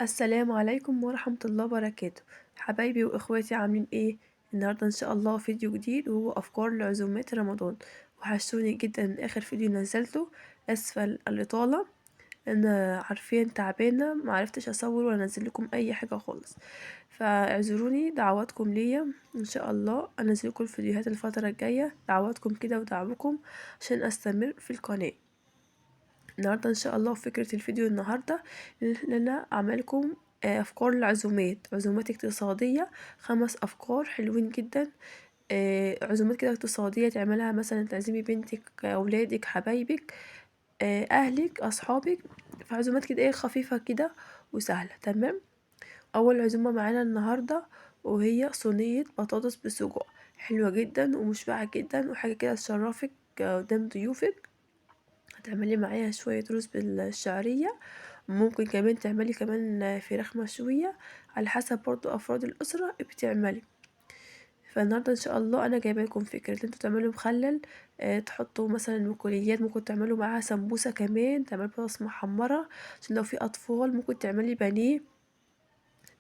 السلام عليكم ورحمة الله وبركاته. حبايبي واخواتي، عاملين ايه النهاردة؟ ان شاء الله فيديو جديد وهو افكار لعزومات رمضان. وحشتوني جدا من اخر فيديو نزلته، اسفة الاطالة، انا عارفين تعبانة معرفتش اصور ولا انزل لكم اي حاجة خالص، فاعذروني. دعواتكم ليا ان شاء الله انزل لكم الفيديوهات الفترة الجاية، دعواتكم كده ودعمكم عشان استمر في القناة. النهارده ان شاء الله فكرة الفيديو النهارده ان انا اعملكم افكار لعزومات، عزومات اقتصادية، 5 افكار حلوين جدا. عزومات كده اقتصادية تعملها مثلا تعزمي بنتك، اولادك، حبايبك، اهلك، اصحابك، فعزومات كده ايه خفيفة كده وسهلة. تمام. اول عزومة معانا النهارده وهي صينية بطاطس بالسجق، حلوة جدا ومشبعة جدا وحاجة كده تشرفك قدام ضيوفك. هتعملي معاها شوية رز بالشعرية، ممكن كمان تعملي كمان فراخ مشوية على حسب برضو افراد الاسرة بتعملي. فالنهارده ان شاء الله انا جايبه لكم فكرة ان انتوا تعملوا مخلل، تحطوا مثلا بقوليات، ممكن تعملوا معاها سمبوسة، كمان تعملوا بطاطس محمرة عشان لو في اطفال، ممكن تعملي بانيه.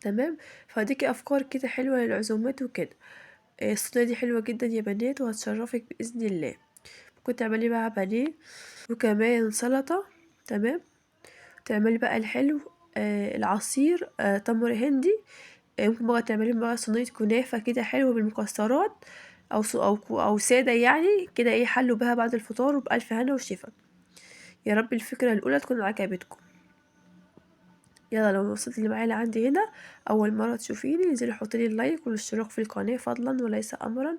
تمام. فهديكي افكار كده حلوة للعزومات وكده. الصينية دي حلوة جدا يا بنات وهتشرفك باذن الله. ممكن تعملي معاها بانيه وكمان سلطة. تمام. تعملي بقى الحلو، العصير، تمر هندي، ممكن بقى تعملي بقى صينية كنافة كده حلوة بالمكسرات أو سادة يعني كده ايه، حلوا بها بعد الفطار وبألف هنا وشفا. يا رب الفكرة الأولى تكون عجبتكم. يلا لو وصلت اللي معايا لعندي هنا أول مرة تشوفيني، انزلي حطي لي ال like والاشتراك في القناة فضلا وليس أمرا،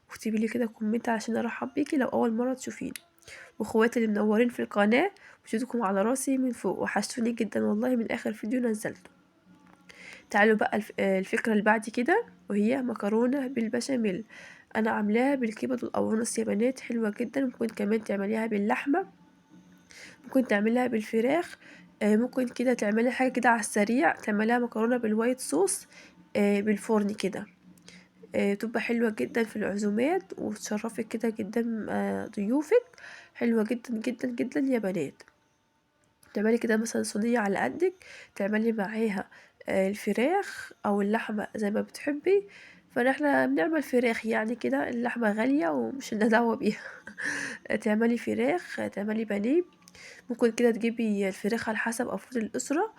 واكتبي لي كده comment عشان أرحب بيكي لو أول مرة تشوفيني. واخواتي اللي منورين في القناة وجودكم على راسي من فوق، وحشتوني جدا والله من اخر فيديو نزلته. تعالوا بقى الفكرة اللي بعد كده وهي مكرونة بالبشاميل. انا عاملاها بالكبد والقوانص يا بنات، حلوة جدا. ممكن كمان تعمليها باللحمة، ممكن تعمليها بالفراخ، ممكن كده تعملي حاجة كده على السريع، تعمليها مكرونة بال white sauce، بالفرن كده، تبقى حلوة جدا في العزومات وتشرفك كده قدام ضيوفك. حلوة جدا جدا جدا يا بنات. تعملي كده مثلا صينية على قدك، تعملي معاها الفراخ او اللحمة زي ما بتحبي. فنحنا بنعمل فراخ يعني كده، اللحمة غالية ومش لنا دعوة بيها. تعملي فراخ، تعملي بانيه. ممكن كده تجيبي الفراخ على حسب افراد الاسرة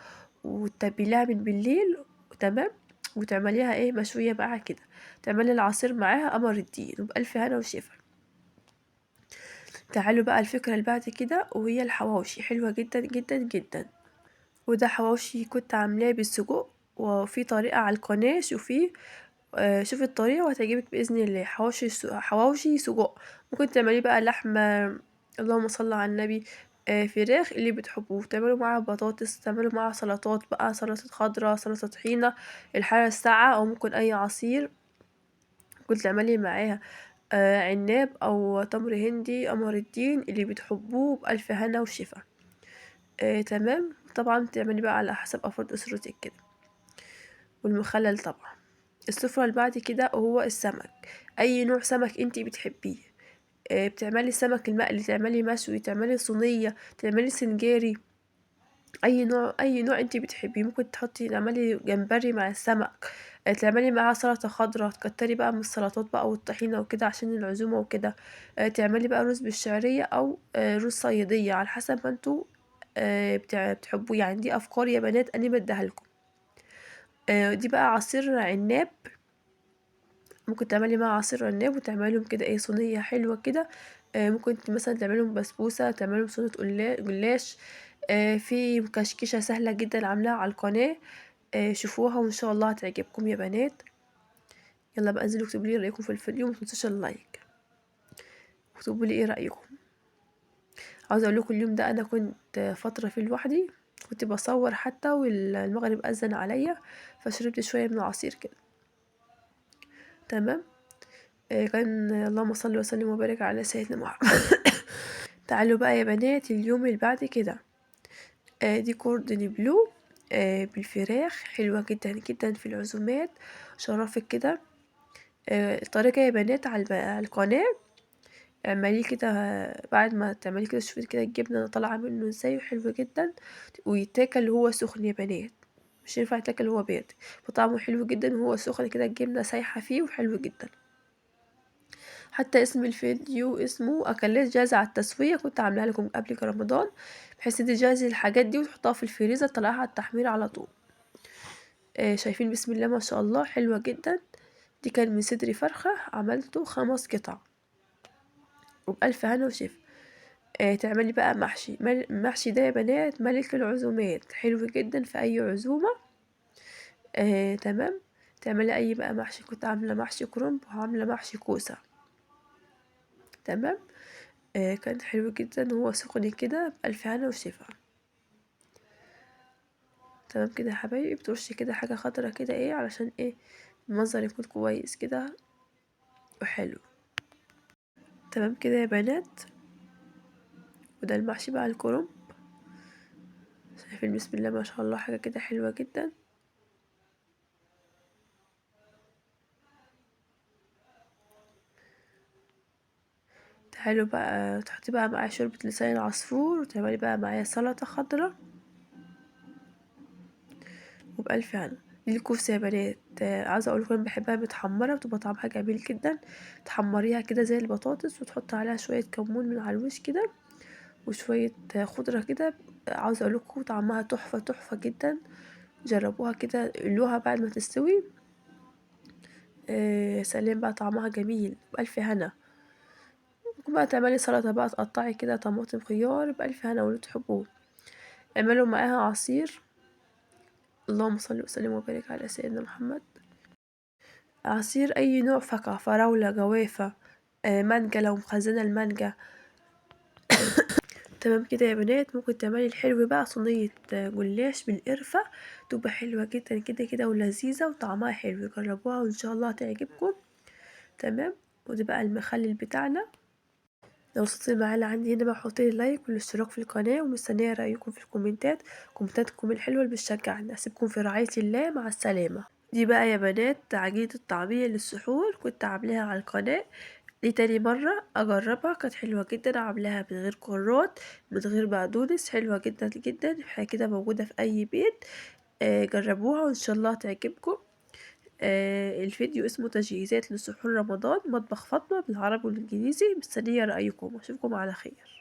وتتبليها من بالليل. تمام. وتعمليها ايه مشوية معاها كده، تعملي العصير معاها قمر الدين وبألف هنا وشفا. تعالوا بقى الفكرة اللي بعد كده وهي الحواوشي، حلوة جدا جدا جدا. وده حواوشي كنت عاملاه بالسجق، وفي طريقة على القناة شوفيه، شوفي الطريقة وهتعجبك بإذن الله. حواوشي سجق، ممكن تعمليه بقى لحمة، اللهم صل على النبي، فراخ اللي بتحبوه، تعملوا معاها بطاطس، تعملوا معاها سلطات بقى، سلطة خضراء، سلطة طحينة، الحالة الساقعة، أو ممكن أي عصير. ممكن تعملي معاها عناب أو تمر هندي، قمر الدين اللي بتحبوه، بألف هنا وشفا. تمام. طبعا تعملي بقى على حسب أفراد أسرتك كده، والمخلل طبعا. السفرة اللي بعد كده وهو السمك، أي نوع سمك انتي بتحبيه. بتعملي السمك المقلي، تعملي مشوي، تعملي صينية، تعملي سنجاري، اي نوع انتي بتحبيه. ممكن تعملي جمبري مع السمك، تعملي معاه سلطة خضراء، تكتري بقى من السلطات بقى والطحينة وكده عشان العزومة وكده. تعملي بقى رز بالشعرية او رز صيادية على حسب ما انتوا بتحبوه. دي افكار يا بنات انا بديها لكم. دي بقى عصير عناب، ممكن تعملي معاه عصير عناب وتعمليهم كده ايه صينية حلوة كده. ممكن مثلا تعمليهم بسبوسة، تعمليهم صينية جلاش. في مكشكشة سهلة جدا عاملاها على القناة، شوفوها وان شاء الله هتعجبكم يا بنات. يلا بقى انزلوا اكتبوا لي رايكم في الفيديو، وما تنسوش ال like، اكتبوا لي ايه رايكم. عاوزه اقول لكم اليوم ده انا كنت فترة فيه لوحدي، كنت بصور حتى والمغرب اذن عليا، فشربت شوية من العصير كده. تمام. كان اللهم صل وسلم وبارك على سيدنا محمد. تعالوا بقى يا بنات اليوم اللي بعد كده، دي كوردن بلو، بالفراخ، حلوة جدا جدا في العزومات، شرفك كده. الطريقة يا بنات على القناة، اعمليه كده بعد ما تعملي كده، شوفي كده الجبنة طالعة منه ازاي، وحلو جدا ويتاكل وهو سخن يا بنات. مش ينفع يتاكل وهو بارد. فطعمه حلو جدا وهو سخن كده، الجبنة سايحه فيه وحلو جدا. حتى اسم الفيديو اسمه اكلات جاهزة على التسوية، كنت عاملاها لكم قبل رمضان، بحيث انت تجهزي الحاجات دي وتحطها في الفريزر تطلعيها على التحمير على طول. شايفين بسم الله ما شاء الله حلوة جدا. دي كان من صدر فرخة، عملته 5 قطع، وبألف هنا وشفا. تعملي بقى محشي. المحشي ده يا بنات ملك العزومات، حلو جدا في اي عزومة. تمام. تعملي اي بقى محشي، كنت عامله محشي كرنب وعامله محشي كوسة. تمام. كان حلو جدا وهو سخن كده، بألف هنا وشفا. تمام كده يا حبايبي. بترشي كده حاجة خضرا كده ايه علشان ايه المنظر يكون كويس كده وحلو. تمام كده يا بنات. وده المحشي بقى الكرنب، شايفين بسم الله ما شاء الله حاجة كده حلوة جدا. تعالوا بقى تحطي بقى معايا شوربة لسان العصفور، وتعملي بقى معايا سلطة خضراء، وبألف هنا. دي الكوسة يا بنات، عاوزة اقول لكم بحبها متحمرة، بتبقى طعمها جميل جدا. تحمريها كده زي البطاطس، وتحطي عليها شوية كمون من على الوش كده، وشوية خضرة كده. عاوزة اقول لكم طعمها تحفة تحفة جدا، جربوها كده، قلوها بعد ما تستوي. سلام بقى، طعمها جميل، بألف هنا. ممكن بقى تعملي سلطة بقى، تقطعي كده طماطم خيار، بألف هنا واللي تحبوه. اعملوا معاها عصير، اللهم صل وسلم وبارك على سيدنا محمد. عصير اي نوع فاكهة، فراولة، جوافة، مانجا لو مخزنة المانجا. تمام كده يا بنات. ممكن تعملي الحلو بقى صينية جلاش بالقرفة، تبقى حلوة جدا كده كده ولذيذة وطعمها حلو، جربوها وان شاء الله هتعجبكم. تمام. وده بقى المخلل بتاعنا. لو وصلتي معانا عندي هنا بقى حطي لي like والاشتراك في القناة، ومستنية رأيكم في الكومنتات، كومنتاتكم الحلوة اللي بتشجعني. اسيبكم في رعاية الله، مع السلامة. دي بقى يا بنات عجينة الطعمية للسحور، كنت عاملاها على القناة، دي تاني مرة اجربها، كانت حلوة جدا. عاملاها من غير كرات، من غير بقدونس، حلوة جدا جدا، حاجة كده موجودة في اي بيت. جربوها وان شاء الله تعجبكم. الفيديو اسمه تجهيزات لسحور رمضان، مطبخ فاطمة، بالعربي والانجليزي. مستنية رأيكم، واشوفكم على خير.